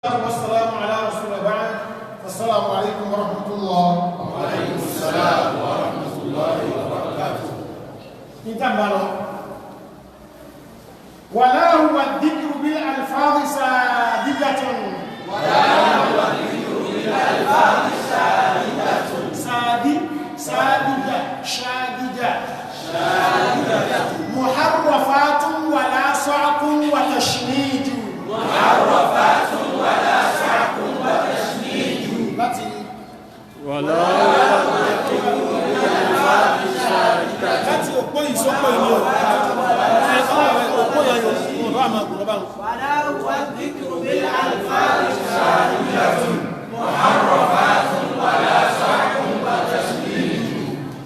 والسلام على رسول الله بعد. السلام عليكم ورحمة الله. وعليكم السلام ورحمة الله وبركاته. نتبع ولا هو الذكر بالألفاظ سادجة. ولا هو الذكر بالألفاظ سادجة. سادي سادجة شادجة شادجة. محرفات ولا صعق وتشنيج. محرفات ولا صعق وتشنيج. ولا هو الذكر بالألفاظ سادجة. Láti òpó ìsọ́pọ̀ ìlú òpó ìyàyò ọ̀rọ̀ àmà òpó bá ń. ولا هو الذكر بالألفاظ سادجة. محرفات ولا صعق وتشنيج.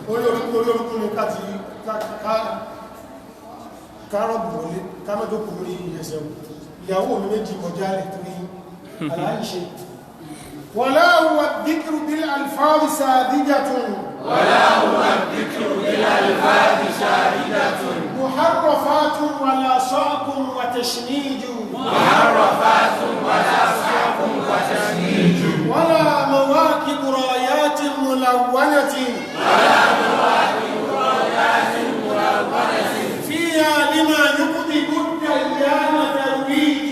Orí orúkú orí orúkú ni ká ti kárọ̀bù wọlé ká mọ́jọ́kù lórí ẹsẹ̀ ìyàwó mi méjì mọ̀já rẹ̀ torí aláìṣe. ولا هو الذكر بالألفاظ ساذجة. ولا هو الذكر بالألفاظ سادجة. محرفات ولا صعق وتشنيج. محرفات ولا صعق وتشنيج. ولا مواكب رايات ملونة. ولا مواكب رايات ملونة. فيها لما يكذب الديان ترويج.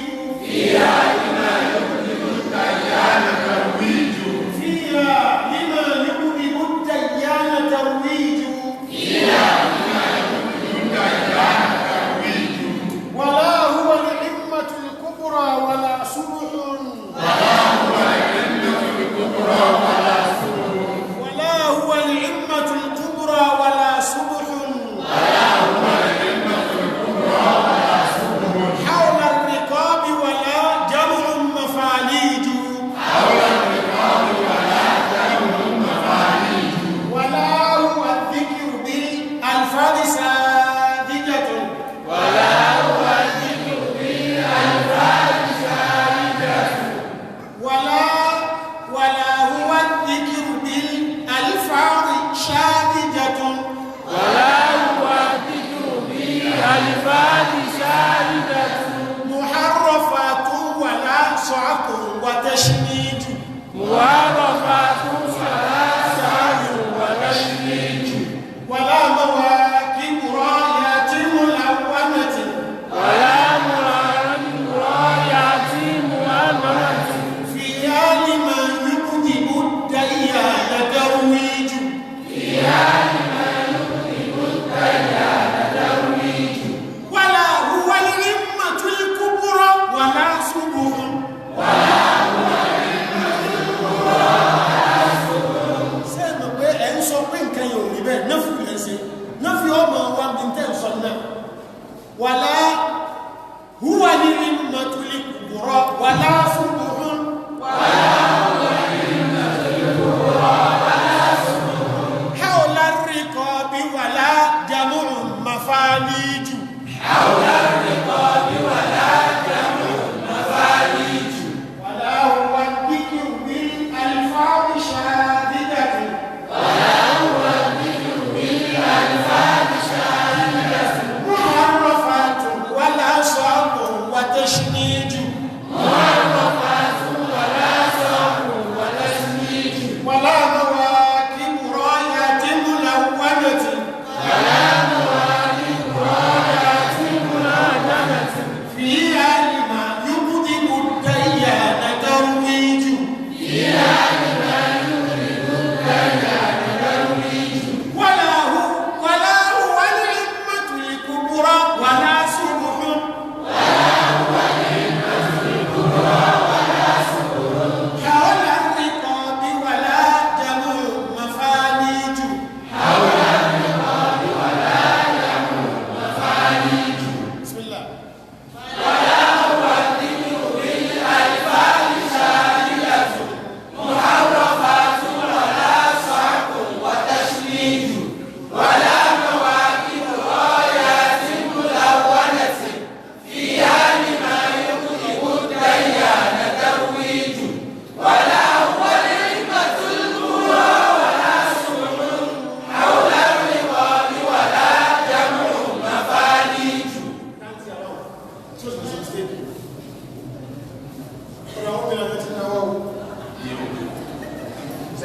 فيها لما يكذب الديان ترويج. فيها لما يكذب الديان ترويج. فيها لما يكذب الديان ترويج. ولا هو العمة الكبرى ولا سبح. ولا هو العمة الكبرى ولا سبح. ولا هو العمة الكبرى ولا سبح. ولا هو العمة الكبرى ولا سبح. حول الرقاب ولا جمع مفاليج. حول الرقاب ولا جمع مفاليج. ولا هو الذكر بالألفاظ ساذجة. ولا هو الذكر بالألفاظ ساذجة. ولا هو الذكر بالألفاظ شاذجة. ولا هو الذكر بالألفاظ ساذجة. محرفات ولا صعق وتشنيج. محرفات ولا صعق وتشنيج. ولا مواكب رايات ملونة. ولا مواكب رايات ملونة. فيها لما يكذب الديان ترويج. فيها لما يكذب الديان ترويج. ولا هو العمة الكبرى ولا سبح. ولا هو العمة الكبرى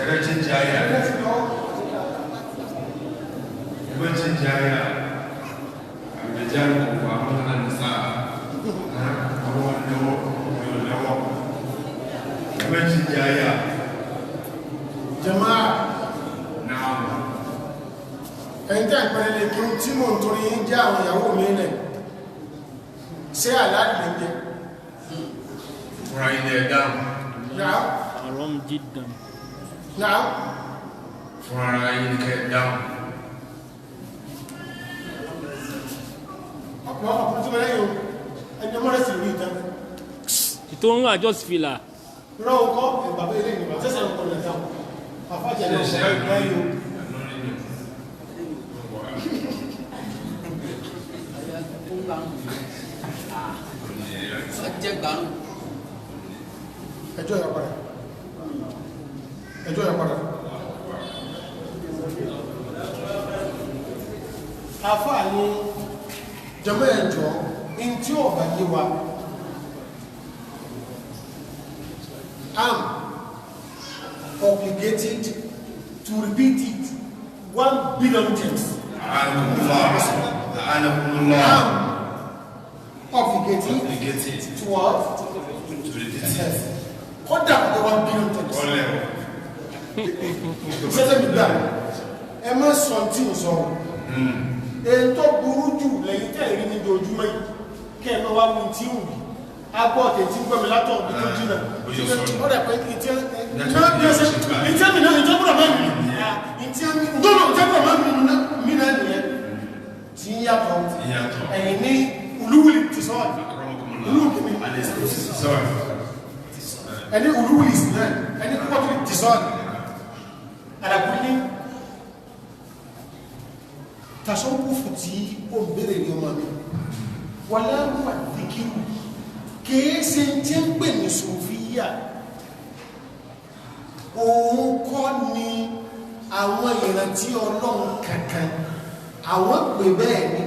Ẹgbẹ́ change ayà. Ẹgbẹ́ change ayà. Àgbẹ̀jáde kò àwọn ọ̀nà nìsá. Àwọn ọ̀nà lẹ́wọ̀. Ẹgbẹ́ change ayà. Jàmáà. Náà. Ẹ̀yin tẹ́ ìpẹ́rẹ́ lè kí tí mò ń torí yín jẹ́ àwọn ìyàwó mi lẹ̀. Ṣé àlàálì lè jẹ? Fúnra yín ni ẹ dáhùn. Náà. Haram jiddan. Náà. Fúnra yín ni kẹ́ ẹ dáhùn. Ọ̀pọ̀ ọkùnrin tó bẹ̀rẹ̀ yìí o, ẹni ọmọ rẹ̀ sì rí ìtàn. Ìtò ń adjust fìlà. Rọ́ ọkọ́ ẹ̀bàbá ilé ìgbà sẹ́sẹ̀ ọkọ̀ rẹ̀ dáhùn. Àfájà náà Ṣé ọ̀pọ̀ ìgbà yìí o. Ẹjọ́ ìyá padà. Ẹjọ́ ìyá padà. Àfáà ní jọmọ́ ẹ̀jọ́ in tí ó bá yé wa. I'm obligated to repeat it 1 billion times. A'anakumullah. I'm obligated Obligated to what? to repeat it. Kódà kó 1 billion times. Ọlẹ́ o. Sẹ́sẹ́ mi gbà, ẹ má sọ tí ń sọ. Èyí tó burú jù lẹ́yìn tẹ́ ìrí níbi ojúmọ́ yìí, kẹ́ ẹ máa wá wí tí ń wì. Agbọ́ ọ̀tẹ̀ tí ń gbọ́ mi látọ̀ ọ̀bí tó jìnà. Bóyá sọ ni. Ó rẹ̀ pé ìtí ìtí mi náà ìtí gbọ́dọ̀ máa mi ìtí mi gbọ́dọ̀ ìtí gbọ́dọ̀ máa mi náà nìyẹn. Tí ń yàtọ̀ Ìyàtọ̀. ẹ̀yìn ní olúwìlì ti sọ́ọ̀dì. Olúwìlì Sorry. ẹni olúwìlì sí náà ẹni kúkọ́tù ti sọ́ọ̀dì. Àlàkùnrin tasọ́wọ́fù tí ó ń bèèrè ní ọmọ mi wà láàrùwà dìkírù kèése tí ń pè ní sòfíyà òun kọ́ ni àwọn ìrántí Ọlọ́run kankan àwọn pè bẹ́ẹ̀ ni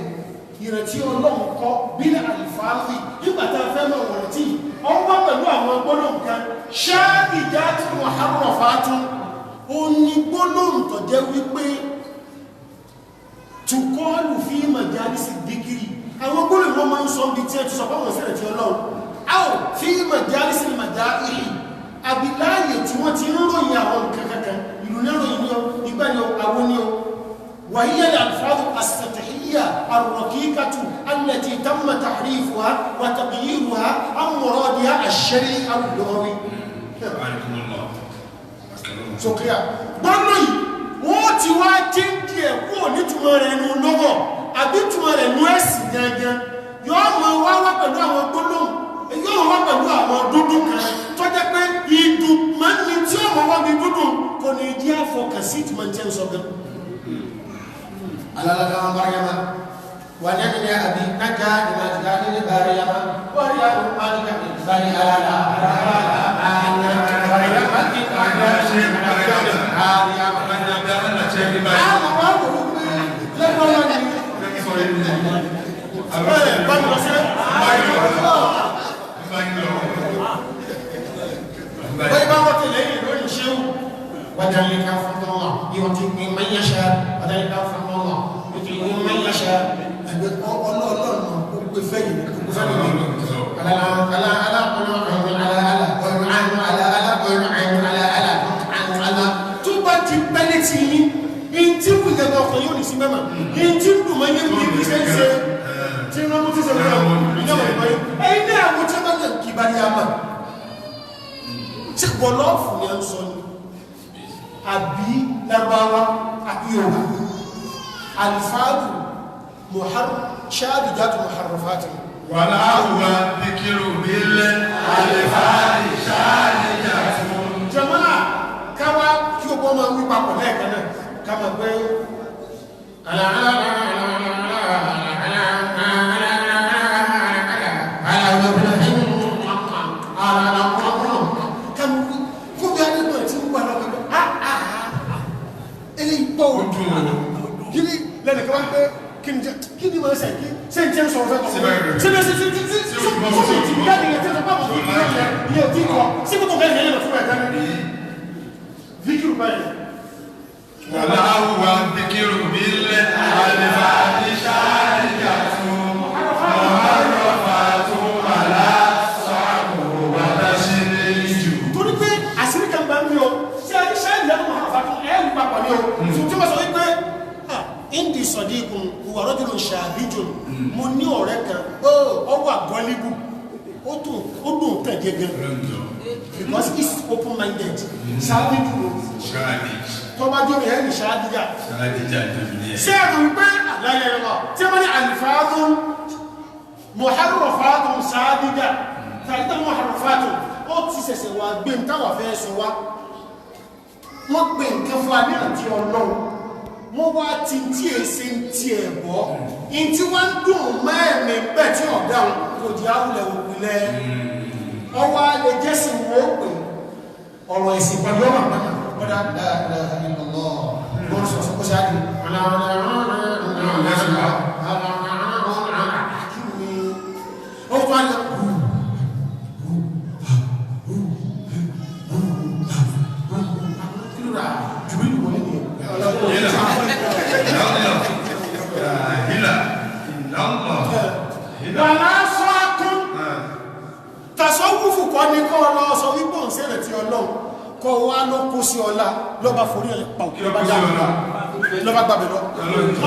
ìrántí Ọlọ́run kọ́ bílẹ̀ àlìfáàlì nígbàtà fẹ́ mọ̀ wọ̀n tí ọ wá pẹ̀lú àwọn gbólóhùn kan ṣáàbì já tí wọ́n hárọ̀ fàátún ó ní gbólóhùn tó jẹ́ wípé tukọ́ọ̀lù fi majalisi díkìrì àwọn gbólóhùn wọn máa ń sọ bí tí ẹ ti sọ fáwọn ìṣẹ̀lẹ̀ tí Ọlọ́run a ò fi majalisi màjáìlì àbí láàyè tí wọ́n ti ń ròyìn àwọn nǹkan kankan ìlú ní ròyìn ní ọ ìgbà ní ọ àwọn ní ọ وهي الألفاظ السطحية الركيكة التي تم تحريفها وتغييرها عن مرادها الشرعي أو اللغوي. A'anakumullah. So clear. Gbọ́nà yìí, wọ́n ti wá jíǹdì ẹ̀ kúrò nítumọ̀ rẹ̀ nù lọ́wọ́ àbí túmọ̀ rẹ̀ nù ẹ̀sìn gangan. Yóò mọ wá wá pẹ̀lú àwọn gbólóhùn, yóò wá pẹ̀lú àwọn dúdú kan tó jẹ́ pé ìdùnmọ́ni tí ó mọ̀ wá bí dúdú kò ní jẹ́ àfọkànsí ìtumọ̀ tí ń sọ gan. Alala Mariama, ونبني أبي نجا لمجد لمريم وريم مجد بني ألا وذلك فضل الله يؤتيه من يشاء وذلك فضل الله يؤتيه من يشاء. Tó bá ti pẹ́ létí yín, in tí kù ìjẹta ọkàn yóò ní sí mẹ́mà, in tí kù mọ́ yín bí i ṣe ń ṣe tí wọ́n mú tí ṣe wọ́n ìjọba ìbọn yín. Ẹ̀yin ní àwọn tí wọ́n bá kì bá ní àmà. Ṣé wọ̀lọ́ọ̀fù ni a ń sọ ni? Àbí Lárúbáwá àbí Yorùbá? Àlùfáàdù ṣáàdìjátù muharrafati. Wàlá huwa dhikiru bil alifáàdì ṣáàdìjátù. Jàmáà káwá kí o bọ́ máa wí papọ̀ lẹ́ẹ̀kan náà ká máa gbé kí ni máa ṣe kí ṣe ń jẹ́ sọ̀rọ̀ fẹ́ kọ́ ṣe bẹ́ẹ̀ ṣe ṣe ṣe ṣe ṣe ti jáde yẹn tí ó sọ pé àwọn kìí yẹn ìyẹn ò tí kọ sí kókò kẹ́yìn yẹn lọ fún ẹ̀ka ní fíkìrù báyìí. Wàlá huwa dhikiru bil alifati sharikatu muharrafatu wala sa'bu wa tashriju. Torí pé àṣírí kan bá ń bí o, ṣé ẹni ṣe ìlẹ́nu muharrafatu ẹ̀ ń papọ̀ ní o. Tí wọ́n sọ wípé indi sadiqun huwa rajulun shabijun, mo ní ọ̀rẹ́ kan ó wà gọ́líbù, ó dùn tẹ̀ jẹ gan because he's open minded. Ṣáàbìjù tó bá jómi ẹ̀ ní ṣáàdìjà. Ṣé ẹ̀rù wípé àlàyé ẹ̀rọ tí wọ́n ní àlìfáàdùn muharrafatun ṣáàdìjà tàbí tàbí muharrafatun ó ti ṣẹ̀ṣẹ̀ wà gbé ń táwà fẹ́ sọ wá. Wọ́n gbé nǹkan fún wa ní àti Ọlọ́run, wọ́n wá ti tí èsì ń ti ẹ̀ bọ́ in tí wọ́n ń dùn mẹ́ẹ̀mí bẹ́ẹ̀ tí ọ̀dá wọn kò di áwùlẹ̀ òpìlẹ̀ ọwọ́ alẹ́ jẹ́sìn wọ́n pè ọ̀rọ̀ ẹ̀sìn pẹ̀lú ọmọ àpamọ́ ọ̀dá dáadáa ìlọ́lọ́ lọ́rọ̀ sọ̀sọ̀ kó ṣáàdì wàlá sọ́kún tàṣọ́wùfù kọ́ ní kọ́ lọ sọ wípò ń sẹ́rẹ̀ tí Ọlọ́run kọ́ wá ló kó sí ọlá lọ́bá forí ẹ̀lẹ̀ pàù lọ́bá gbàbẹ̀ lọ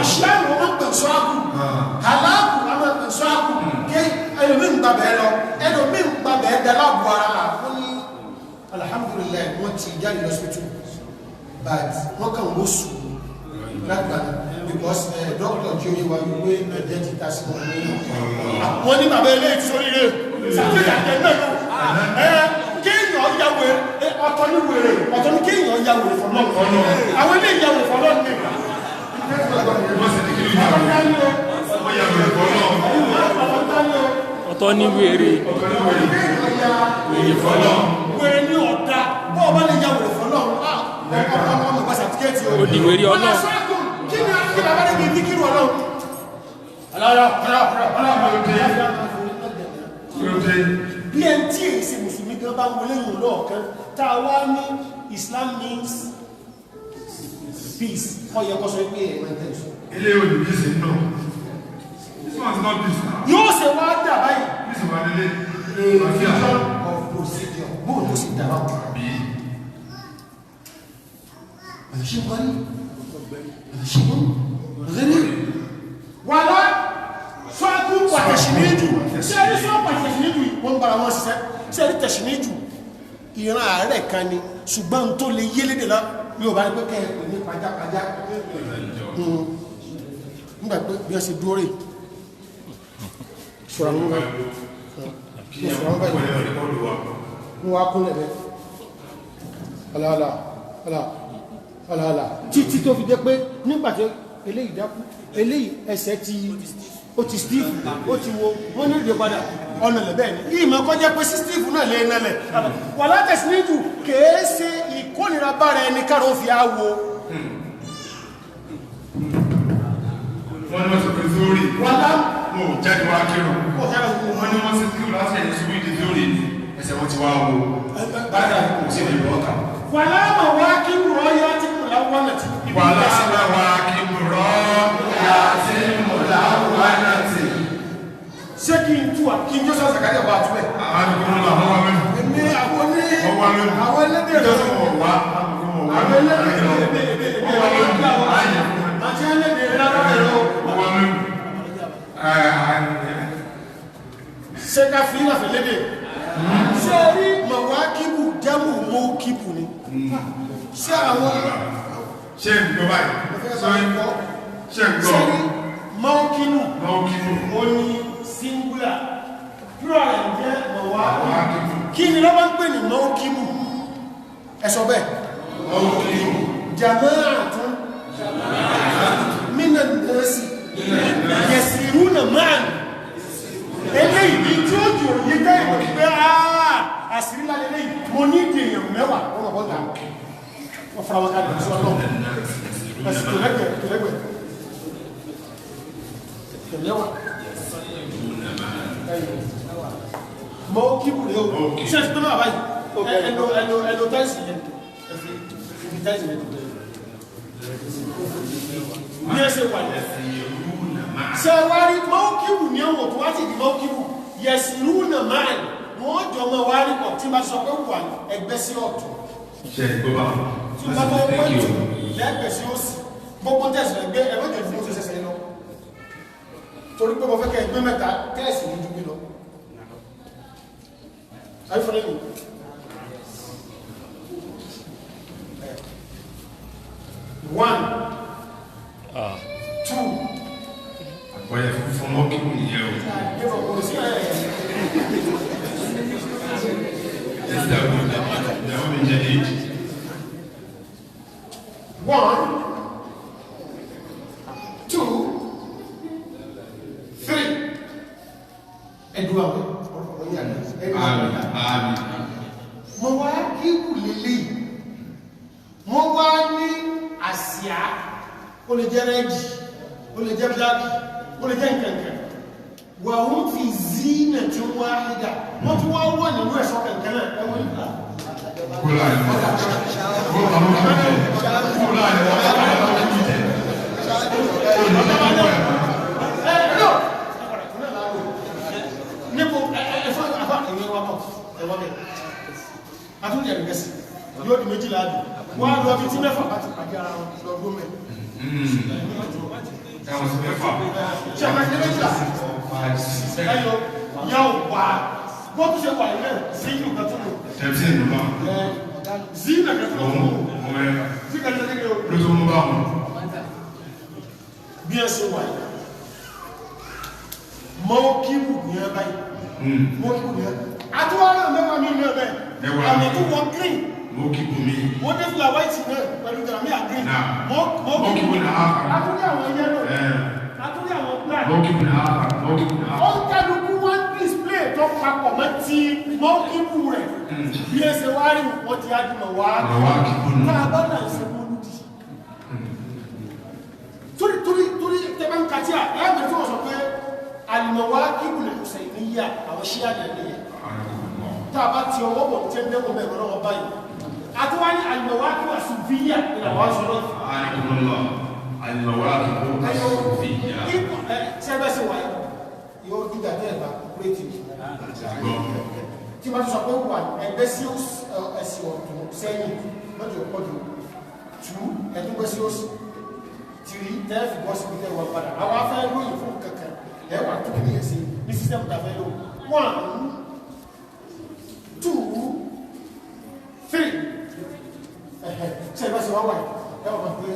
ọ̀ṣẹ́rù wọ́n pè sọ́kù aláàkù wọ́n pè sọ́kù kí ẹlòmí ń gbàbẹ̀ lọ ẹlòmí ń gbàbẹ̀ daláàbù ara fún ní alhamdulillah wọ́n ti jáde lọ sí but wọ́n kàn wó sùn lágbàá because doctor jí oye wa wípé ẹ̀jẹ̀ ti ta sí wọn ní wọ́n ní bàbá ilé ìtìsórí rẹ̀ sàtìyàjẹ́ náà ẹ̀ kéèyàn ya wèrè ọ̀tọ̀ ní wèrè ọ̀tọ̀ ní kéèyàn ya wèrè fọ́lọ́ àwọn ilé ìyá wèrè fọ́lọ́ ní ọ̀tọ̀ ní wèrè wèrè fọ́lọ́ wèrè ní ọ̀dá bọ́ọ̀ bá lè ya wèrè fọ́lọ́ ó di wèrè Ọlọ́run. Kí ni kí bàbá rẹ̀ bí kíkírù Ọlọ́run? Bí ẹn tí èyí ṣe mùsùlùmí gan bá wọlé yìí lọ́ọ̀kan tá a wá ní Islam means peace ó yẹ kó sọ pé ẹ̀mọ̀ ìtẹ̀sùn. Ilé òní peace náà. This one is not peace now. Yóò ṣe wá dà báyìí. Peace wà nílé. A vision of procedure. Bóun ló sì dà báwọn. Ṣé wọ́n rí? Wàlá sọ́kú pàtẹ̀ṣìníjù ṣe rí sọ́kú pàtẹ̀ṣìníjù wọ́n bára wọn ṣiṣẹ́ ṣe rí tẹ̀ṣìníjù ìran ààrẹ kan ni ṣùgbọ́n tó lè yé lédè lọ yóò bá ní pé kẹ́ ẹ̀ ní pajápajá nígbà pé bí wọ́n ṣe dúró rè sọ̀rọ̀ àwọn báyìí wọ́n wá kúnlẹ̀ bẹ́ẹ̀ aláàlá aláàlá títí tó fi jẹ́ pé nígbàtí eléyìí dákú eléyìí ẹsẹ̀ tí ó ti steve ó ti wo wọ́n ní ìdí padà ọ̀nà lẹ̀bẹ̀ ní ìmọ̀ kọ́ jẹ́ pé sí steve náà lè nalẹ̀ wà látẹ̀sí níjù kèése ìkónira bára ẹni káàrọ̀ fi á wo. Wọ́n ní wọ́n ti pè zórí wọ́n ò jáde wá kírun wọ́n ní wọ́n ti kírun láti ẹ̀yìn ṣubú ìdí zórí ni ẹsẹ̀ wọ́n ti wá wo báyà kò sí ìlú ọ̀tà. Wà láàmà wá kí rọ̀ yá tí kò láwọn náà ti wà láàmà wá kí rọ̀ yá tí kò láwọn náà ti. Ṣé kí n tú à kí n yóò sọ sàkájà bá tú ẹ̀. Àwọn àwọn wà lónìí. Èmi àwọn ní Wọ́n wà lónìí. àwọn ẹlẹ́dẹ̀ rẹ̀ Ìjọsìn wọ̀ wá. àwọn ẹlẹ́dẹ̀ rẹ̀ Wọ́n wà lónìí. Ayé àti ẹlẹ́dẹ̀ rẹ̀ lára rẹ̀ o. wọ́n wà lónìí. Ṣé ká fi ń láfẹ̀ lédè? Ṣé rí màwákìbù jámù mọ́kìbù ni? Ṣé àwọn Ṣé ń gbọ́ báyìí? Ṣé ń gbọ́? Ṣé rí mọ́kìnù Mọ́kìnù. ó ní singular plural rẹ̀ jẹ́ màwákìbù. Màwákìbù. Kí ni lọ́wọ́ ń pè ní mọ́kìbù? Ẹ sọ bẹ́ẹ̀. Mọ́kìnù. Jama'atun minan nasi yasiruna ma'an. Eléyìí tí ó jù òye jẹ́ ìwọ̀n pé àà àṣírí lálẹ́ lẹ́yìn mo ní ìdí èèyàn mẹ́wàá wọ́n mọ̀ bọ́ta wọ́n fara wọn kalẹ̀ sí ọlọ́run ẹ̀sìn tó lẹ́gbẹ̀ẹ́ tó lẹ́gbẹ̀ẹ́ mẹ́wàá mọ́ kíbù rẹ̀ o ṣe é ti tó náà báyìí ẹnu ẹnu ẹnu tẹ́sì yẹn ẹ̀fí Ẹ̀fìtáìsì rẹ̀ tó bẹ̀rẹ̀. Ní ẹsẹ̀ wà ní. Ṣé wá rí mọ́kíwù ní ọ̀wọ̀ tó wá ti di mọ́kíwù? Yẹ̀sìrú nà máa wọ́n jọ mọ́ wá rí pọ̀ tí bá sọ pé wà ẹgbẹ́ sí ọ̀tún. Ṣé ẹ gbọ́ bá? Tí bá bọ́ pẹ́jù lẹ́gbẹ̀ẹ́ sí òsì. Gbogbo tẹ̀sán ẹgbẹ́ ẹgbẹ́ jù fún ṣẹṣẹ lọ. Torí pé mo fẹ́ kẹ́ ẹgbẹ́ mẹ́ta tẹ́ẹ̀sì ní ju lọ. Are you following me? One, two. Àpẹẹrẹ fún mọ́kíwù nìyẹn o. One, two, three. Ẹ̀dùn àwọn ọ̀rọ̀ yà ní. Mo wá kíkù lélẹ̀. Mo wá ní àsíá. Ó lè jẹ́ rẹ́dì, ó lè jẹ́ bíláàkì, ó lè jẹ́ nǹkankan. Wà ó ń fi zínà tí ó wá hídà. Wọ́n tún wá wà nínú ẹ̀ṣọ́ kankan náà. Ẹ̀wọ̀n nípa. Yóò di méjìlá àbí wọ́n á lọ bí tí mẹ́fà bá ti pàdé ara wọn lọ́gbọ́n mẹ́. Ṣé máa ṣe méjìlá? Ẹyọ yà ó wà bó tún ṣe wà ilé sí ìlú kan tó lò. Sí ìlú kan tó lò. Sí kan tó lò. Bí ẹ ṣe wà yìí, mọ́kíwù ní ẹ báyìí. Mọ́kíwù ní ẹ. Àtúwárà mẹ́wàá mi ní ẹ bẹ́ẹ̀. Àmì tó wọ green. Mọ́kíwù mi. Wọ́n dé fìlà white náà pẹ̀lú jàmíà green. Mọ́kíwù náà. Àtúndì àwọn yellow. Àtúndì àwọn black. Mọ́kíwù náà. Mọ́kíwù náà. Ó ń kálukú wọ́n display tó papọ̀ mọ́ ti mọ́kíwù rẹ̀. Bí ẹ ṣe wá rí wọ́n ti ájúmọ̀ wá. Tá a bá náà ṣe mọ́lúdì. Torí torí tẹ́ bá ń kàtí à ẹ̀ tí wọ́n sọ pé al-Mawakib al-Husayniyya àwọn ṣíà nìyẹn. Tá a bá ti ọwọ́ bọ̀ tí ẹ ń dẹ́kun bẹ́ẹ̀ lọ́wọ́ báyìí. Àti wá ní al-Mawakib as-Sufiyya ní àwọn sọ̀rọ̀. Al-Mawakib as-Sufiyya. Ṣé ṣe wáyé? Yóò dídà tẹ́ ẹ̀ bá kúrẹ́tì mi. Tí wọ́n ti sọ pé wà ẹgbẹ́ sí ẹ̀sìn ọ̀tún sẹ́yìn lọ́jọ́ pọ̀jù tú ẹ̀dúgbẹ́ sí òsì tìrí tẹ́ẹ̀fì bọ́ sí ìtẹ́ wọn padà. Àwọn afẹ́ lóyìn fún kankan ẹwà tó kìí ẹ̀sìn ní sísẹ́mù tàfẹ́ lò. 1, 2, 3. Ṣé ìbá ṣe wá wáyé? Ẹwà máa pé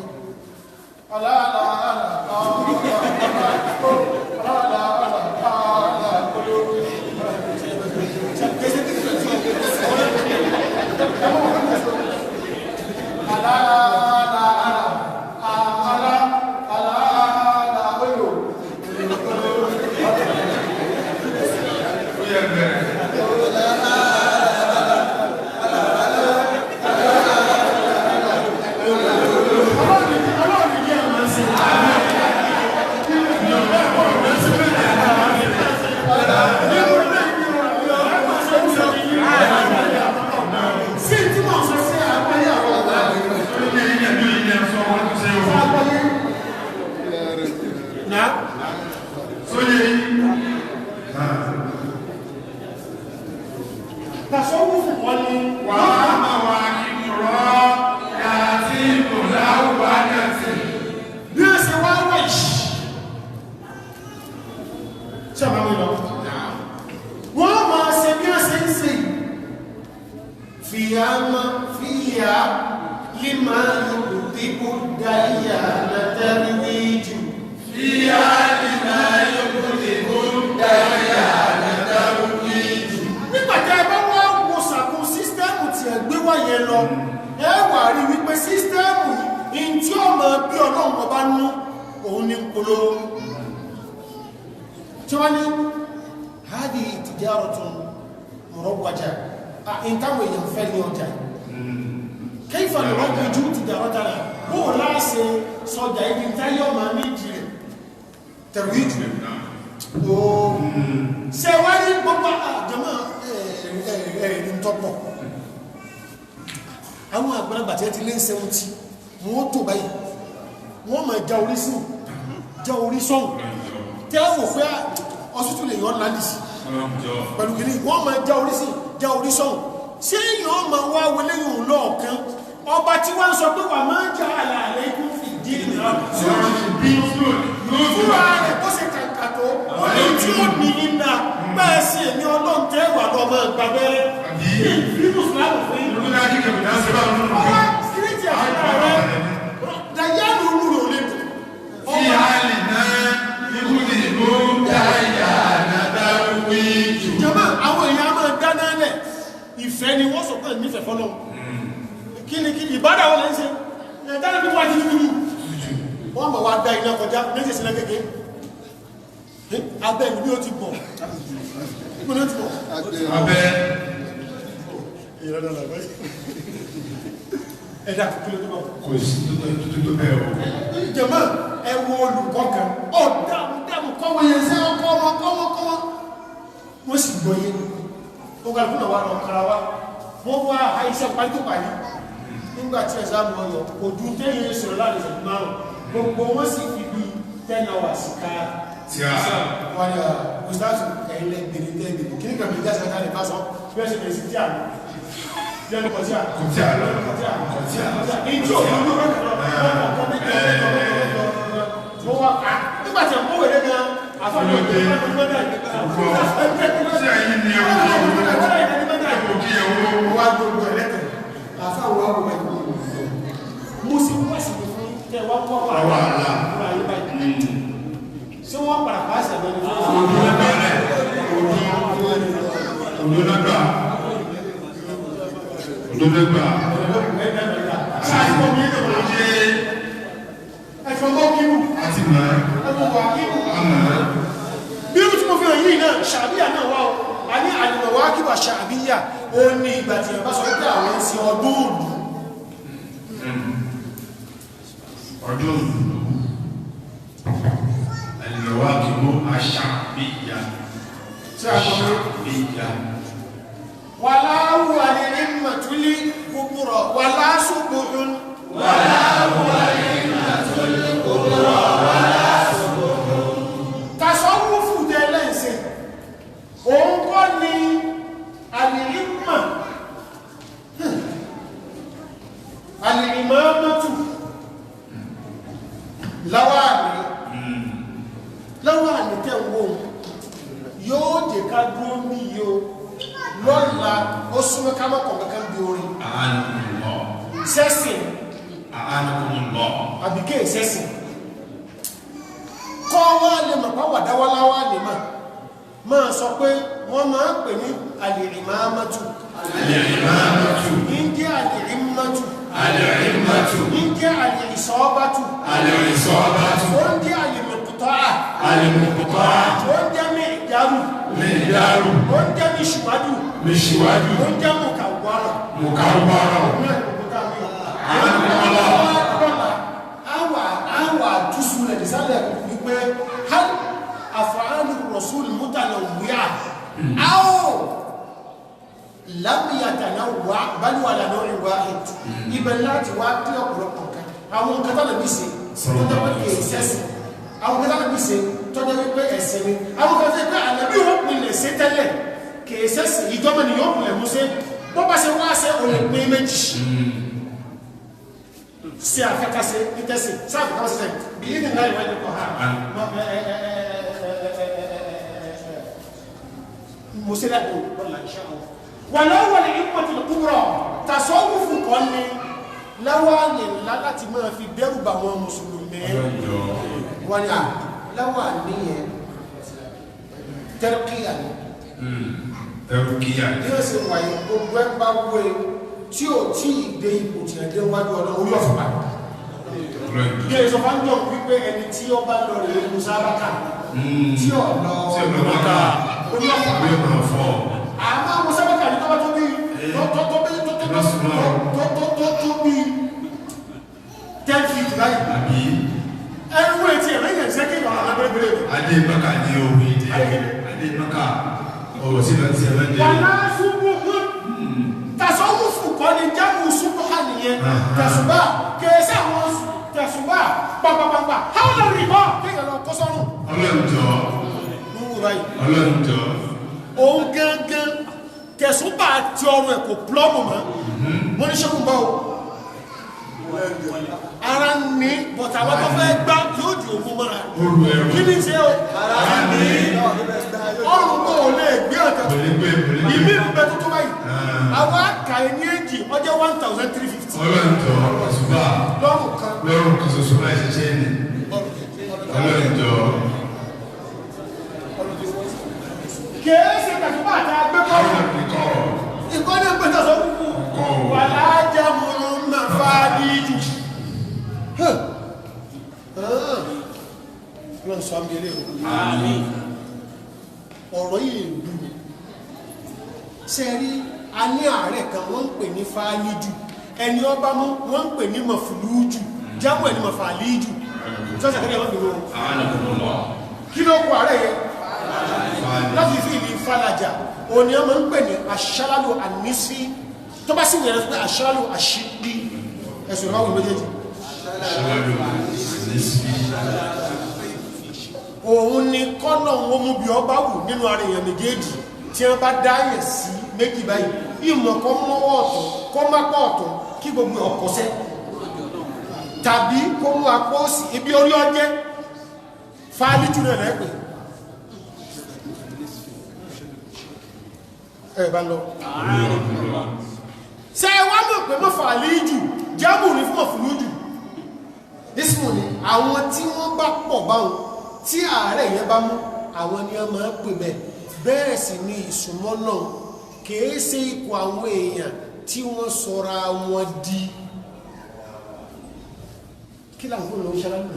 Àwọn àgbàlagbà tí ẹ ti lé ń 70 wọ́n tó báyìí, wọ́n máa já orí sí já orí sọ́hùn tẹ́ wò pé ọsítù lè yọ́ lálìsì pẹ̀lú kìíní, wọ́n máa já orí sí já orí sọ́hùn. Ṣé èèyàn máa wá wọlé yòó lọ́ọ̀kan? Ọba tí wọ́n sọ pé wà máa ń já àlàálẹ̀ ikú fi dí ìnira fúnra rẹ̀ bó ṣe kàkà tó ó ní tí ó ní iná bẹ́ẹ̀ sí èmi ọlọ́run tẹ́ wà lọ́mọ gbàgbẹ́rẹ́ ìbínú fúlàmù fún yín. Ọwọ́ síríìtì àfẹ́rẹ́ rẹ̀ dàyánù olúro lè dùn. Jàmá, àwọn èèyàn máa dáná lẹ̀, ìfẹ́ ni wọ́n sọ pé nífẹ̀ẹ́ fọ́lọ́. Kí ni kí ìbádà wọn lè ń ṣe? Ẹ̀dáná bí wọ́n ti dúdú. Wọ́n mọ̀ wá dá iná kọjá méjì sílẹ̀ kéke. Abẹ́ ìlú bí ó ti bọ̀. Bí ó ti bọ̀. Abẹ́. Ẹ̀dá kí ló tó bọ̀? Kò sí tó bẹ́ẹ̀ o. Jàmá, ẹ wo olùkọ́ kan. Ó dààmú dààmú kọ́wọ́ yẹn sẹ́ ọkọ́ wọn kọ́wọ́ kọ́wọ́. Wọ́n sì gbọ́ yé. Ó ga fún àwọn ọ̀kara wa. Wọ́n wá àìsàn parí tó parí. Nígbà tí ẹ̀sán mọ̀ yọ, kò ju téèyàn sọ̀rọ̀ láàrin ìṣẹ́jú márùn-ún. Gbogbo wọn sì fi bí 10 hours ká. Tí a. Wọ́n ní ọ̀sán ẹ̀yìn lẹ́gbẹ̀rẹ̀ tẹ́gbẹ̀rẹ̀. Kí ní kàbí jáde ká lè bá sọ? Bí wọ́n ṣe bẹ̀rẹ̀ sí tí a lọ. Lẹ́nu kọjá. Kọjá lọ. Kọjá. Kọjá. Ìjọ òun ló wọ́n wá ká. Nígbà tí àwọn òwe gan, àfọ̀nà Ṣé ẹ̀yin ni ẹ̀wọ̀n ẹ̀wọ̀n kí ẹ̀wọ̀n wá gbogbo ẹlẹ́tẹ̀. Àfáwọn àwọn ọmọ ìlú. Mo sì wá sí fún tẹ wá wá wà Wàhálà. fún ayé báyìí. Ṣé wọ́n padà pàṣẹ àbẹ̀ ni? Òdòdó Òdòdó Àti mọ̀ àmọ́ Bí ó tí mo fi hàn yìí náà, ṣàbíyà náà wá o, a ní àlùmọ̀wá kíwà ṣàbíyà, ó ní ìgbà tí ẹ̀ bá sọ pé àwọn ń sin ọdún òdù. Ọdún àlùmọ̀wá kíwò aṣàbíyà. Ṣé a gbọ́ mi? Aṣàbíyà. Wàláwù àlìrímàtúlì kúkúrọ̀, wàlásùgbùhún. Tasọ́wúfù tẹ́ lẹ́ǹsẹ̀, òun kọ́ ni àlìrímà, àlìrímàmọ́tù, láwàní, láwàní tẹ́ ń wò yóò jẹ́ ká dúró ní yóò lọ́la ó súnmọ́ ká mọ́ kọ̀ọ̀kan bí orin Àánúkùnmọ̀. sẹ́sìn Àánúkùnmọ̀. àbíké sẹ́sìn kọ́ wá lè mọ̀ pàwà dáwáláwá lè mọ̀ máa sọ pé wọ́n máa ń pè ní alìrìmámátù. Alìrìmámátù. Ń jẹ́ alìrìmátù. Alìrìmátù. Ń jẹ́ alìrìsọ́bátù. Alìrìsọ́bátù. Ó ń jẹ́ alìmọ̀kútọ́à. Alìmọ̀kútọ́à. Ó ń jẹ́ mìjárù. Mìjárù. Ó ń jẹ́ mìṣùwádù. Mìṣùwádù. Ó ń jẹ́ mùkàwárà. Mùkàwárà. Àwà túsù rẹ̀ nísàlẹ̀ wípé hal àfààlù rasul mutanawwi'a aw lam yatanawwa bal wala naw'in wahid. Ibẹ̀ láti wá kí ọ̀pọ̀lọpọ̀ nǹkan àwọn nǹkan tánà bí ṣe tọ́jọ́ pé kìí sẹ́sìn, àwọn nǹkan tánà bí ṣe tọ́jọ́ wípé ẹ̀sìn ni, àwọn nǹkan tánà pé àlẹ́bí ò pinlẹ̀ ṣe tẹ́lẹ̀ kìí sẹ́sìn, ìjọba ni yóò pinlẹ̀ mú ṣe bó bá ṣe wá ṣe òun pín méjì ṣe àfẹ́kásẹ nítẹ́sìn ṣe àfẹ́kásẹ bí ní láì wáyé kọ̀ ha mo ṣe lẹ́kọ̀ọ́ lọ́la insha Allah. Wà lọ́wọ́ ní ìpọ̀tì kúrọ̀ tàṣọ́wùfù kọ́ ni láwàní ńlá láti máa fi dẹ́rù bà wọn mùsùlùmí. Wọ́n ní à láwàní yẹn tẹ́rkíyà ni. Tẹ́rkíyà. Bí ó ṣe wáyé gbogbo ẹ̀ bá wé tí ò tí ì dé ipò tí ẹ̀ dé wájú ọ̀nà orí ọ̀fà. Bí ẹ sọ fún jọ wípé ẹni tí ó bá lọ rèé musábàkà tí ò lọ orí ọ̀fà. Àmọ́ musábàkà ní tọ́ba tó bí tó bí 10 feet báyìí. Ẹrú etí ẹ̀rọ yẹn ṣe kí ìwà àgbẹ̀rẹ̀gbẹ̀rẹ̀. Adé Maka ní òwe ìdí. Adé Maka ọ̀rọ̀ sí láti ẹ̀rọ dé. Wàlá ṣubú tasawufu kọ́ ni jámù ṣubú hàní. Tẹ̀sùbá kèésì àwọn tẹ̀sùbá pàpàpàpà hàwọn rìbọ̀ kéèyàn lọ kó sọ́rùn. Ọlọ́njọ́. Ń wò báyìí. Ọlọ́njọ́. Òun gángan tẹ̀sùbá ti ọrùn ẹ̀ kò plọ́mù mọ́. Wọ́n ní sẹ́kùn bá o. Ara ní bọ̀tà àwọn tó fẹ́ gbá yóò di òun mọ́ra. Oru ẹ̀rọ. Kí ni ṣe o? Ọrùn kò lè gbé ọ̀tẹ̀. Kò lè gbé, kò lè gbé. Ìmí ìbẹ tó tó báyìí. Àwọn àkàyè ní èjì ọjọ́ 1350. Ọlọ́njọ́ tẹ̀sùbá. Lọ́rùn kan. Lọ́rùn kan ṣoṣo láì ṣiṣẹ́ ni. Ọlọ́njọ́. Kèé ṣe tẹ̀sùbá àti agbẹ́kọ̀ọ́. Ìkọ́ni ń pèsè sọ fúnfún. Wà láàjá múlù màfáàdì jù. Lọ́n sọ àmì ilé ọ̀rọ̀ yìí bú mi. Ṣé rí a ní ààrẹ kan wọ́n ń pè ní fáálíjù. Ẹni ọba mú wọ́n ń pè ní mọ̀fùlújù. Jámù ẹni mọ̀fàlíjù. Sọ́sẹ̀ kẹ́kẹ́ wọ́n bèèrè wọn. Kí ló kọ ààrẹ yẹn? Láti fi ìlú ìfàlàjà, òní ọmọ ń pè ní aṣálálò ànísí. Tó bá sì wẹ̀rẹ̀ fún aṣálálò àṣídí. Ẹ̀sùn ìwáwò méjèèjì. Òun ni kọ́nà òun mú bí ọba wù nínú ara èèyàn méjèèjì tí wọ́n bá dáyẹ̀ sí méjì báyìí. Ìmọ̀ kọ́ mọ́wọ́ ọ̀tún, kọ́ mápọ̀ ọ̀tún, kí gbogbo ọkọ̀ṣẹ́. Tàbí kó mú apó òsì, ibi orí ọjẹ́, fáálíjù náà lẹ́pẹ̀. Ẹ bá lọ. Ṣé ẹ wá mọ̀ pé mọ́ fàálíjù, jámù ní fún mọ̀fúlújù. Nísìmò ni àwọn tí wọ́n bá pọ̀ báwọn tí ààrẹ yẹn bá mú àwọn ni wọ́n máa ń pè bẹ́ẹ̀. Bẹ́ẹ̀ sì ni ìsúnmọ́ náà kìí ṣe ikọ̀ àwọn èèyàn tí wọ́n sọra wọn di. Kí làwọn kò lọ ṣáláàlú?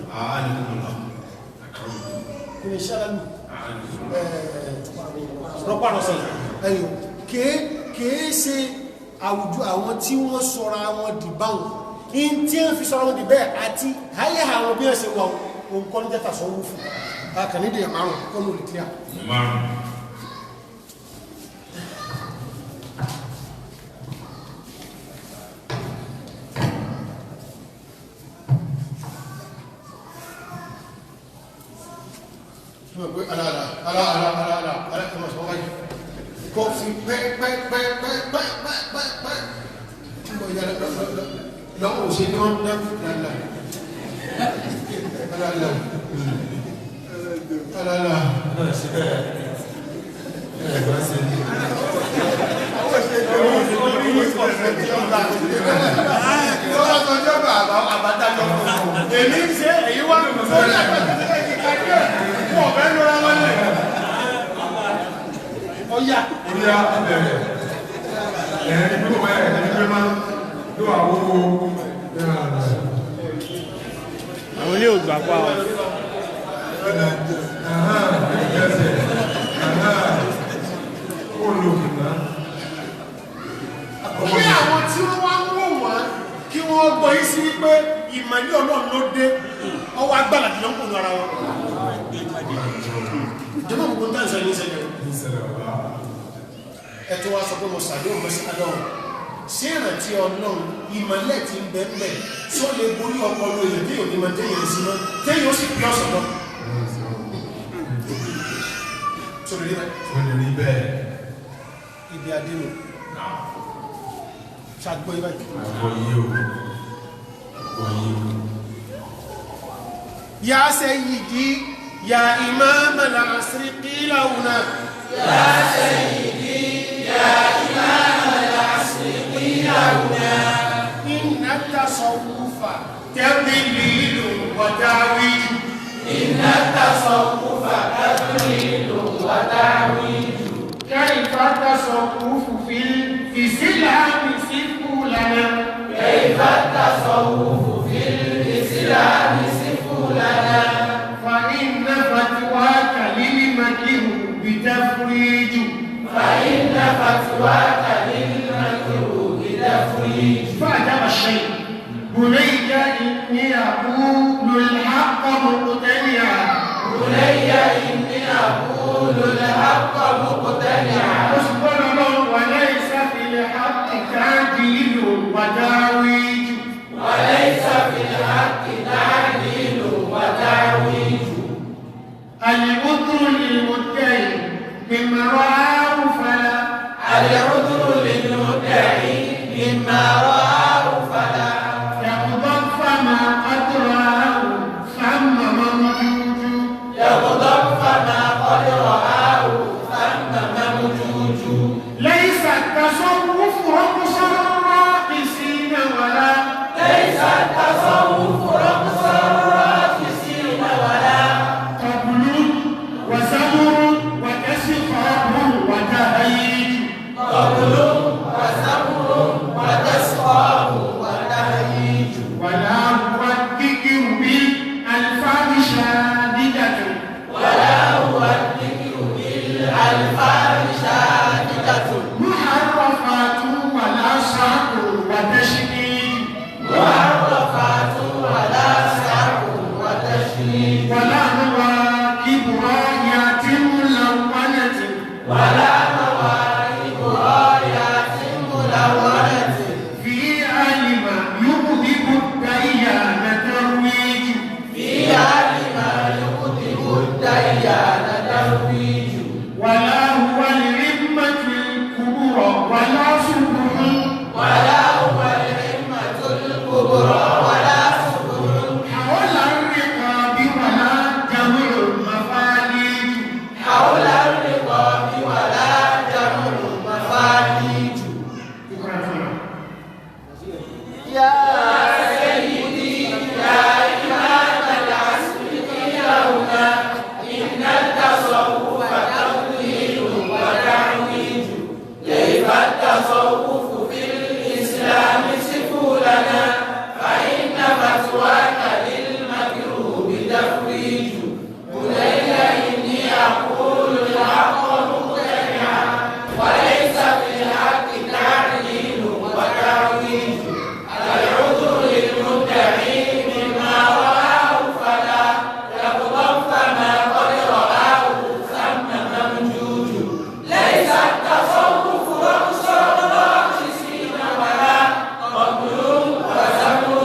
Kò lè ṣáláàlú. Rọpárọsẹ̀ ẹ̀yọ̀ kìí ṣe àwùjọ àwọn tí wọ́n sọra wọn di báwọn. In tí wọ́n fi sọra wọn di bẹ́ẹ̀ àti ayé àwọn bí wọ́n ṣe wà òun kọ́ ní jẹ́ta sọ wúfù. Akànídì márùn-ún kọ́ ní olè clear. Márùn-ún. Kó fi pẹ́pẹ́pẹ́pẹ́pẹ́pẹ́ tí mo yára lọ́wọ́ òṣè ní wọ́n ná lálá lálá lálá. Èmi ń ṣe èyí wá lórí àgbàdo ìkàdé fún ọ̀bẹ lóra wọn lè. Ọya. Orí á bẹ̀rẹ̀. Ẹ̀rín bí wọ́n ẹ̀rín bí máa ló wà wúwo. Àwọn ilé ògbà pa ọ. Kí àwọn tí wọ́n wá ń wò wọ́n kí wọ́n gbọ́ yí sí wípé ìmọ̀lẹ́ Ọlọ́run ló dé ọwọ́ agbára jùlọ ń kò ní ara wọn. Jẹ́mọ̀ gbogbo ń tàn ní ìṣẹ̀lẹ̀ ẹ̀tọ́ wa sọ pé mo sàdéhùn mọ́sí adọ́run. Ṣé ìrántí Ọlọ́run ìmọ̀lẹ́ ti ń bẹ ńbẹ̀ tí ó lè borí ọpọlọ èèyàn téèyàn ní máa téèyàn sí mọ́ téèyàn ó sì pín ọ̀sán lọ. Sọ̀rọ̀ rí bẹ́ẹ̀. Ó lè rí bẹ́ẹ̀. Ibi adé nù. Ṣàgbọ́ ibà yìí. Àgbọ̀ yìí o. Àgbọ̀ yìí o. Ya sayyidi ya imam al-asri qila huna. Ya sayyidi ya imam al-asri qila huna. Inna at-tasawwufa tadlilun wa ta'wij. Inna at-tasawwufa tadlilun wa ta'wij. Kayfa at-tasawwufu fil islam sifu lana. Kayfa at-tasawwufu fil islam sifu lana. Fa inna fatwaka lil makruhi tafrij. Fa inna fatwaka lil makruhi tafrij. فأجاب الشيخ بني إني أقول الحق مقتنعا. بني إني أقول الحق مقتنعا. أصبر وليس في الحق تعديل وتعويج. مما رآه فلا يغضب فما قد رآه ثم موجود يغضب فما قد رآه ثم موجود ليس التصوف رقص الراقصين ولا ليس التصوف رقص الراقصين ولا طبل وزمر وتسخاب وتهيج طبل وزمر وتسخاب وتهيج ولا هو الذكر بالألفاظ شاددة ولا هو الذكر بالألفاظ شاددة محرفات ولا صعق وتشديد محرفات ولا سعق وتشديد ولا مواكب رايات ملونة ولا مواكب رايات ملونة في علم يغضب الديان ترويج في علم يغضب الديان ترويج ولا هو العمة الكبرى ولا صبح ولا هو العمة الكبرى ولا صبح حول الرقاب ولا جمع مفاليج حول الرقاب ولا جمع مفاليج. يا سيدي يا إمام العصر قيل هنا إن التصوف تضليل وتعويج كيف التصوف في الإسلام صفوا لنا فإن فتواك للمكروه تفريج. بني إني أقول الحق مقتنعا وليس في الحق تعديل وتعويج. العذر للمدعي مما رآه فلا يغضب فما قد رآه ثم ممجوج. ليس التصوف رقص الراقصين ولا طبل وزمر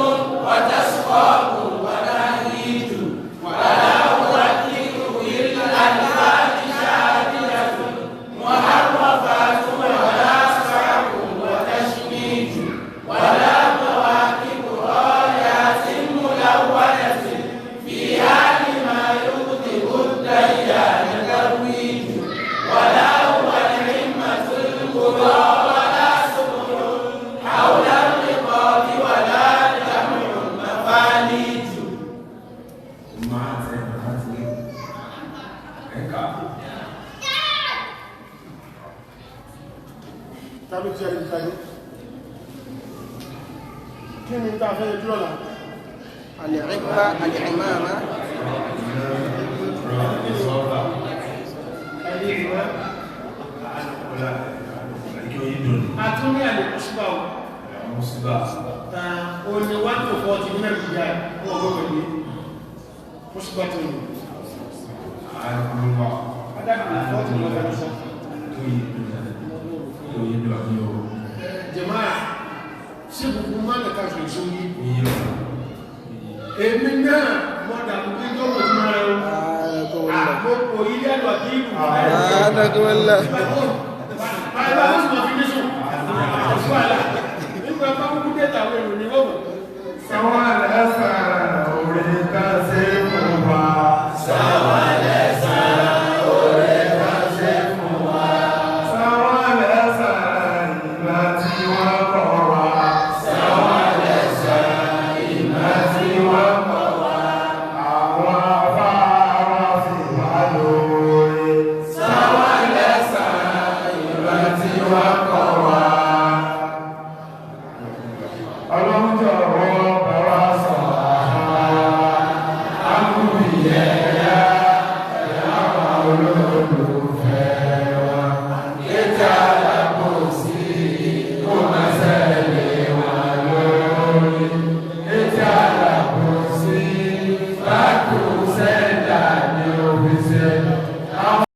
وتسخاب وتهريج ولا هو الذكر بالألفاظ شاددة محرفات ولا صعب وتشنيج ولا مواكب رايات ملونة فيها لما يغضب الديان ترويج ولا هو العمة الكبرى ولا سبح حول الرقاب ولا جمع مفاليج. Tàbí tí a lè tàbí kí ni ta fẹ́ dúró náà? العبة العمامة Àtúní àlèkúsùbà ò ní 1 to 40 nínú ìjà ọgbọ̀n pẹ̀lú kúsùbà tó ní. Adágún 40 lọ́gbà sọ. Jẹ̀máà, sí gbogbo máa lè káàkiri ìṣòyí? Èmi náà mọ́ dàbí pé jọ́mọ̀ tí máa rẹ̀ àkókò ilé àlọ́ àti ìlú. أعانكم الله. Bàbá ó sì máa fi ní sùn. Nígbà bá kúkú dẹ́ta àwọn èrò ní wọ́n mọ̀.